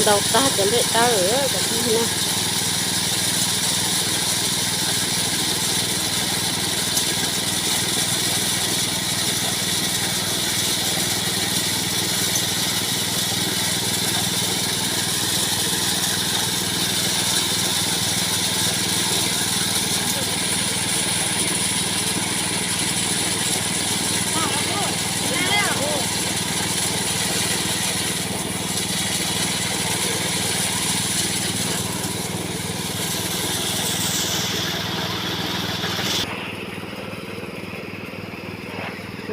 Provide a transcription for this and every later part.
Ntaus tag cov nplej dawb cov phooj ywg na.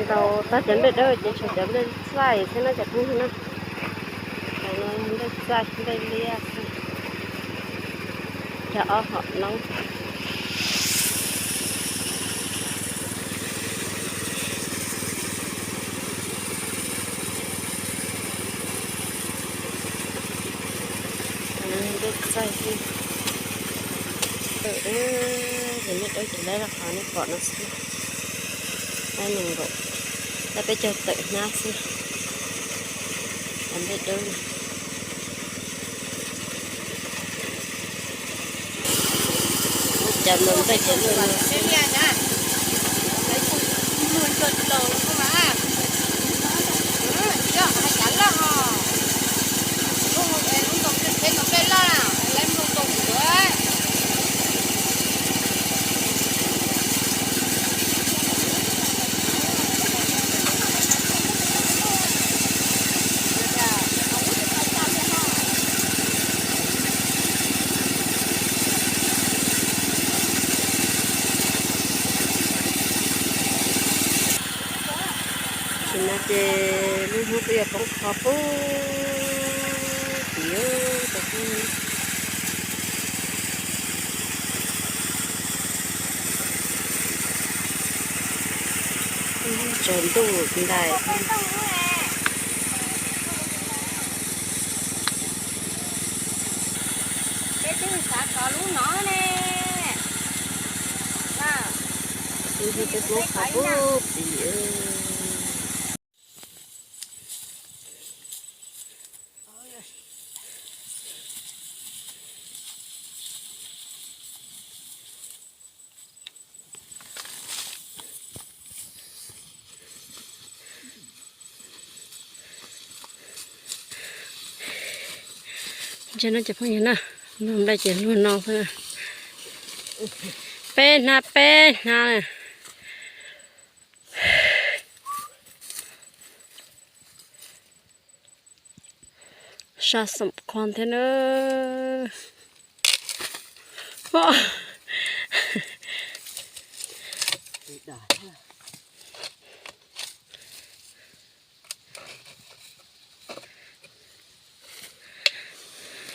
Ntaus tag cov nplej dawb ces tshuav cov nplej txaij thiab na cov phooj ywg na. Nplej txaij nplej liab xwb, cog ob hom noob. Nplej txaij xwb. Tawm dawb, nplej dawb ces laib los qhov nej pom no xwb. Laib nees nkaum, laib peb caug tawm hnab xwb. Cov nplej dawb. Cas nplej ces luaj no xwb. Tam sim no ces lub hnub twb yuav poob qho puag tim, tsaus ntuj ntais. Peb twb xav kov lub no ne. Lub hnub twb poob qho puag tim. Ntsia no cov phooj ywg na, nplej ces luaj no xwb. Peb hnab peb hnab na. Sab xoom kho thiab na.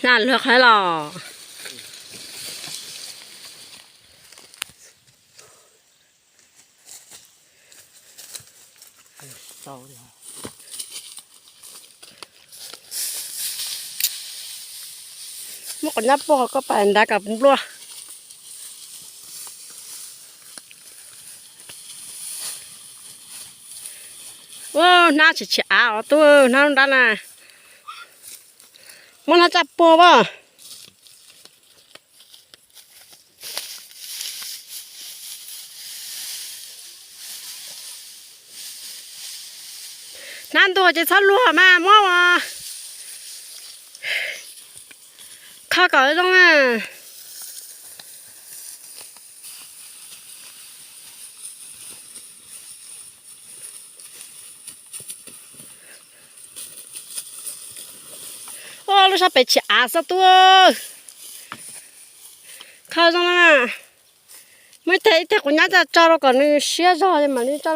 Hnab luag qhov los. Muab qhov nyab puag koj pais nrad kom nplua. Ua hnab tsis tsis av os tub, hnab nrab na. Muab hnab tsaj puag as. Hnab ntuag ces txhob luag mas muab ua kho kom zoo na. Ua lub sab pem tsis av xwb tub. Kho zoo na. Muab ib teg ib teg quav nyab tso rau kom nws siab zog mam li tso.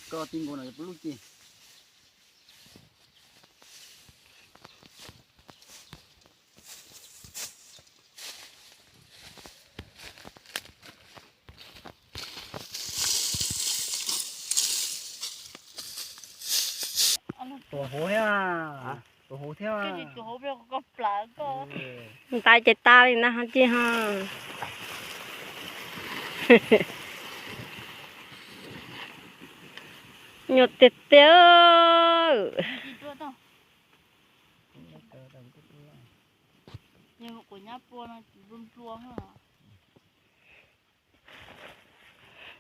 Koj tib nkaus no yog peb lub ceg. Tuam hauv thiab, tuam hauv thiab. Ntais ces tas li na ho ci ho. Nyuaj tiag tiag.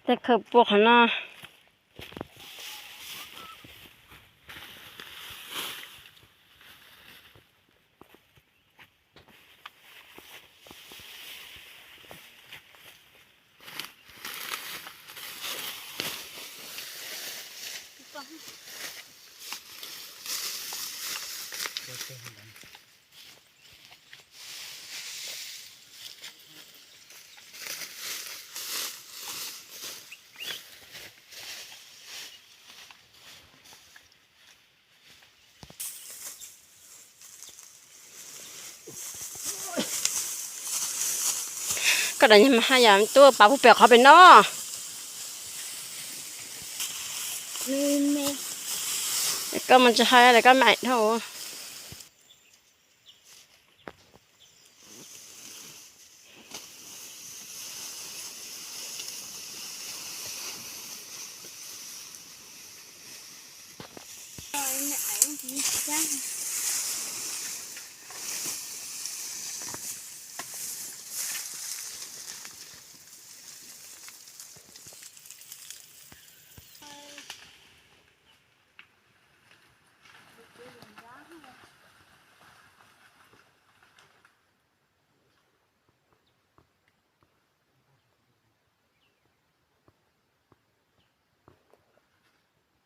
Tej khaws pua qhov no. Koj daim nyuag mas haj yam tuaj pav puag pem qhov pem no. Koj mus tsis hais li koj me dhau.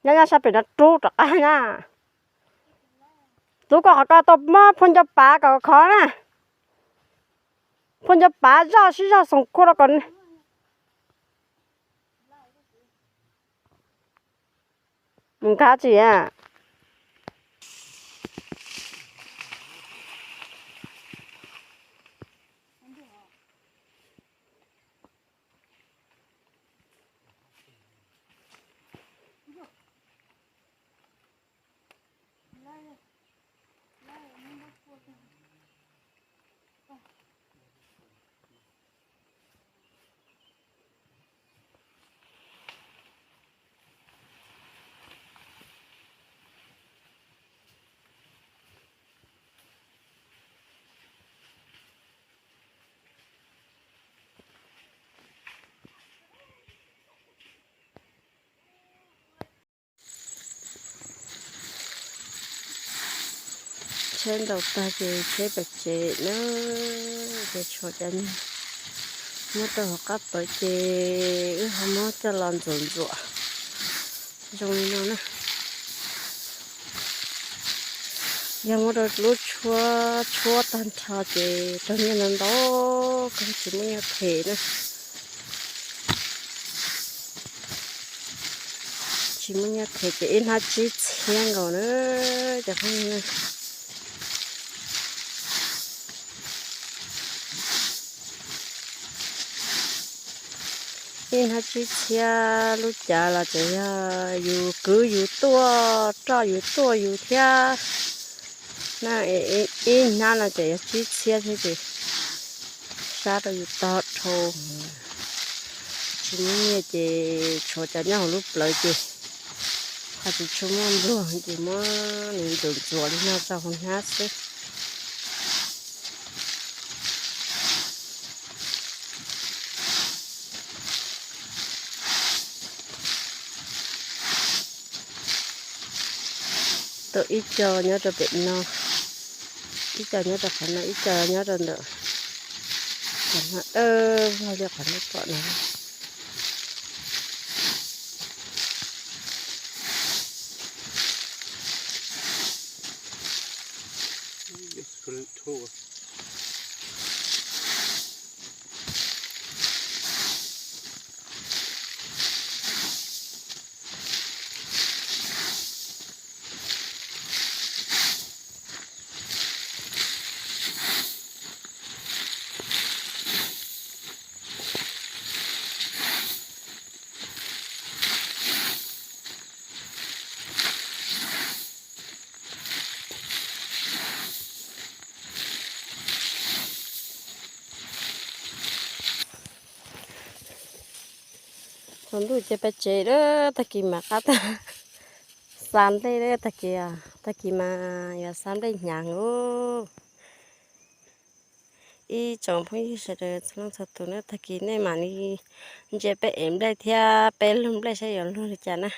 Nyob nyob sab pem no rub rov qab na. Tub koj qhov ko tau muab phua nco pav kom khov na. Phua nco pav zoj sib zog xoom kua rau kom mus nkag tsi a. Tsheb ntaus tag ces tsheb pem tsev na, ces tshuav cov nyuag muab rau hauv qab pawv ces wb ho muab coj los ntxuam ntxuam zoo li no na. Yog muab rau lub tshuab tshuab tag nrho ces raug nyiaj ntau ntau, koj tsis muaj nyiaj them na. Tsis muaj nyiaj them ces ib hnab tsib txhiab nkaus na, cov phooj ywg. Ib hnab tsib txhiab lub cav los ces yog yus kwv yus tuaj, roj yus tuaj yus thiab. Na, ib hnab no ces yog tsib txhiab thiab ces sab rau yus tog dhau. Tsis muaj nyiaj ces tshuav cov nyob hauv lub plawv ces ho tsis tshua muaj npluag ces muab nws ntxuam ntxuam li no rau hauv hnab xwb. Tau ib co nyob rau pem no, ib co nyob rau qhov no, ib co nyob rau ntawm qhov no, dawb vog li qhov nej pom no. Tsaus ntuj ces peb tsev lawm, tag kis mam qab tag xa nplej lawm, tag kis, tag kis mas yuav xa nplej hnyav heev. Ib tsoom phooj ywg sawv daws txhua leej txhua tus na, tag kis nej mam li ntsia peb ev nplej thiab peb luag nplej saib yuav luag li cas na.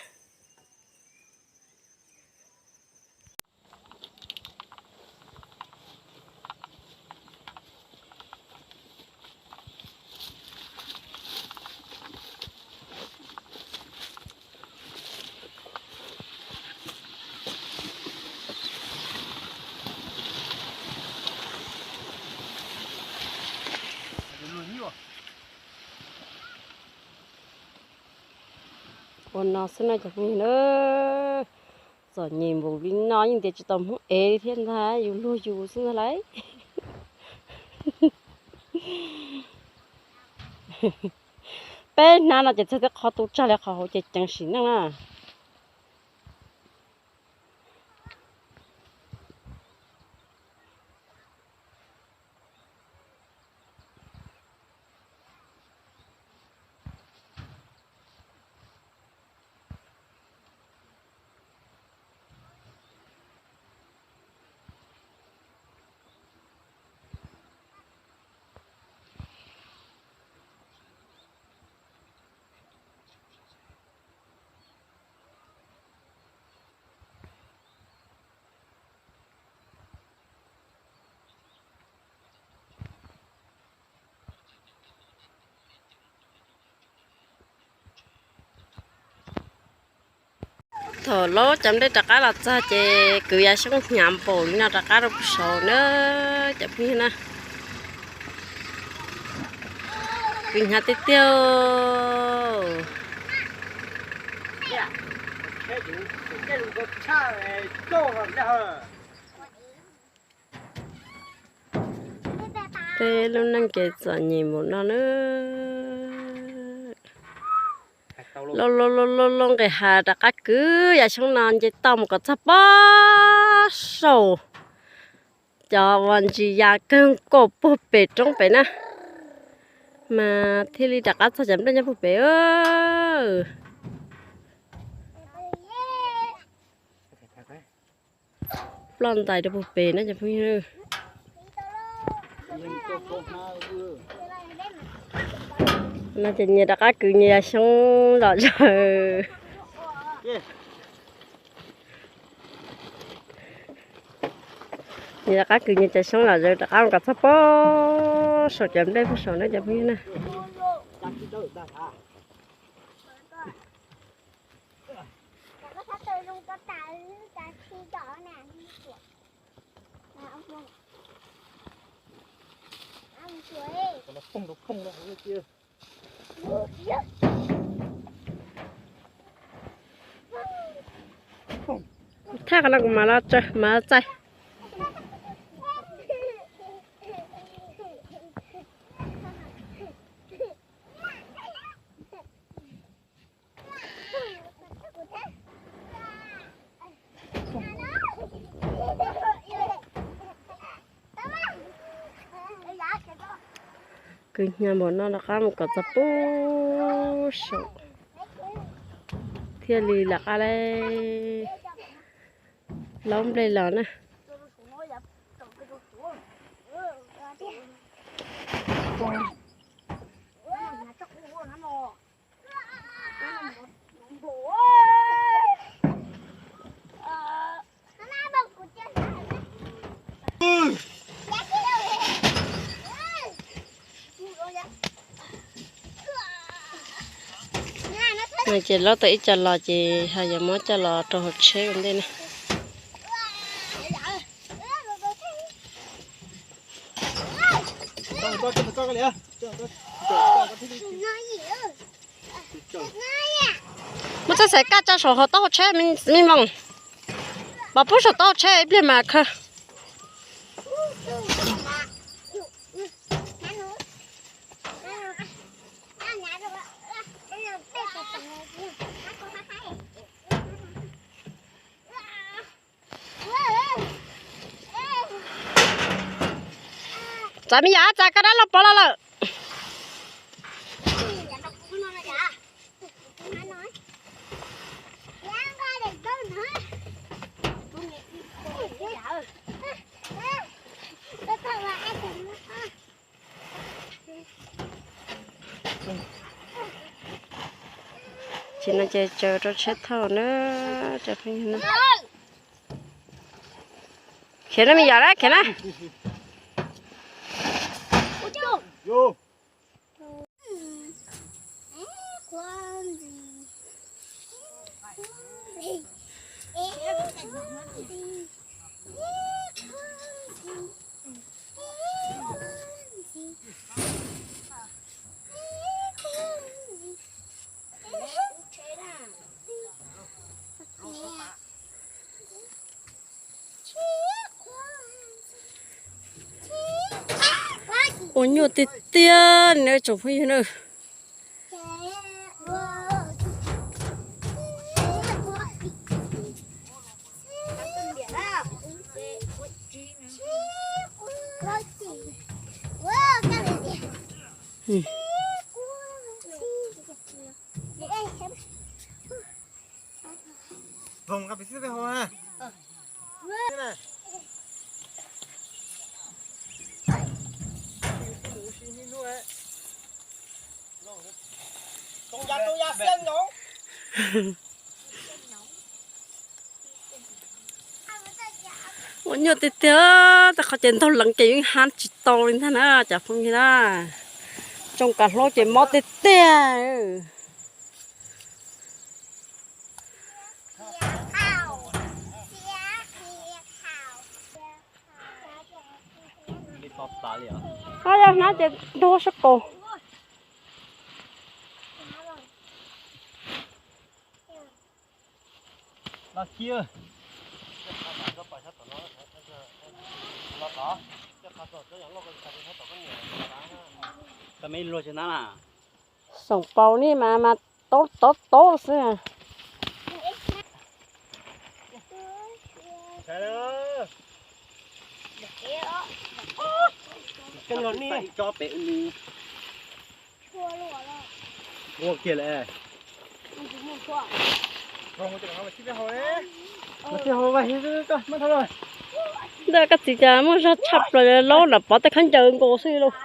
Ua no xwb no cov phooj ywg na, txom nyem npaum li no yeej ntiav tsis tau Hmoob ev li thiab ntag, yus luag yus xwb ntag lauj. Peb hnab no ces txhais tib qho tu tsag li, qhov hauv ces ceev sim neej na. Thaum laub cov nplej rov qab los txog ces kwv yav xyoob hnyav npaum li no rov qab rau puag saud na cov phooj ywg na. Kwv hnyav tiag tiag. Peb lub neej ces txom nyem npaum no na. Lub, lub, lub, lub nqis hav rov qab kwv yav xyoob no nce toj mus kom txog pob saum cov uas ntsis ya kawg nkaus puag pem roob pem na, mas thiaj li rov qab txog cov nplej nyob puag pem. Ploj ntais rau puag pem na cov phooj ywg. No ces nyias rov qab kwv nyias xyoob los zaws. Nyias rov qab kwv nyias cov xyoob los zaws rov qab mus kom txog pob saum cov nplej puag saum na cov phooj ywg na. Thaj qhov no kuv mam los tsaws mam los txais. Kwv hnyav npaum no rov qab mus kom txog puag saum thiaj li rov qab laub nplej los na. No ces laub tau ib co los ces ho yuav muab coj los rau hauv tsheb ua ntej na. Muab txoj xaim kaj tso saum hauv taub hau tsheb me voos, pov pub saum taub hau tsheb ib pliag mas khaws. Txav me yam txav koj dab laug pov los lawm. Ces no ces tsaws rau tsheb thauj na, tsaws pheej yig na. Khiav na me yom, khiav na. Ua nyuaj tiag tiag na tsoom phooj ywg na. Ua nyuaj tiag tiag, tej qhov ces ntog leev ces yeej hab tsis tau li ntag na cov phooj ywg na. Tsoo kav hlaub ces mob tiag tiag. Ob yog hnab ces ntog sab kaus. Xoom paus ni mas mas tov tov tov xwb. Ntawm koj txiv cas muaj zog tshaj plaws laub nram pov tej khaub ncaws nkaus xwb lauj.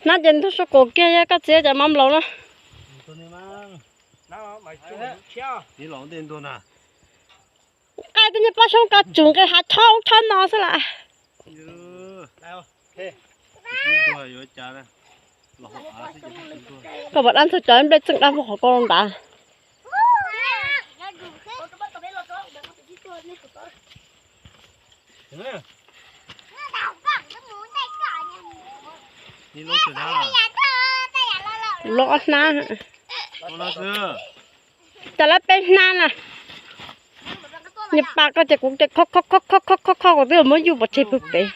Hnab ces ntog sab kaus kiag, yog koj txiv cas mam laus na. Nqaij tej niag pob xyoob ko tsum nqis hav thob ub thob no xwb las. Koj puas dab ntxwg cov nplej txeej dab muaj qhov ko nrad. Loj ob hnab. Cas lawv peb hnab na. Niag pas ko ces kuv ces kho kho kho kho kho kho kuv twb muab yuj pov tseg pw pem.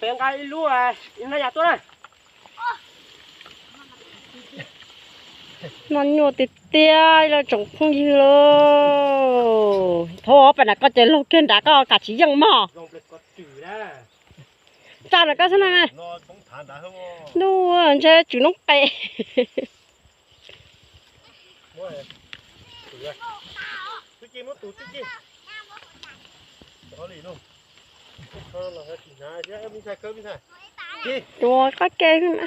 Peb nqa ib lub ib hnab yas tuaj na. Noj nyuaj tiag tiag ib tsoom phooj ywg lauj. Thaum pem nram koj ces laug kiag nrad koj kam tsis yeej mog. Tsa nram koj xwb na. Ntuj, ntshe tswm noob qes. Tuav qab ke na.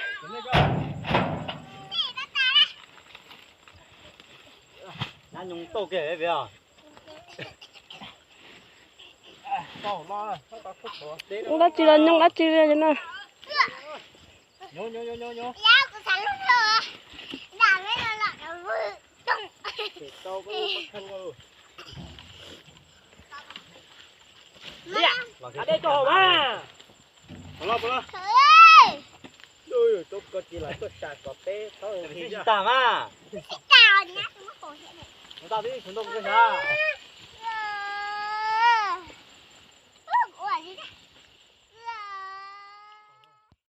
Ua dab tsi los nyooj dab tsi li na.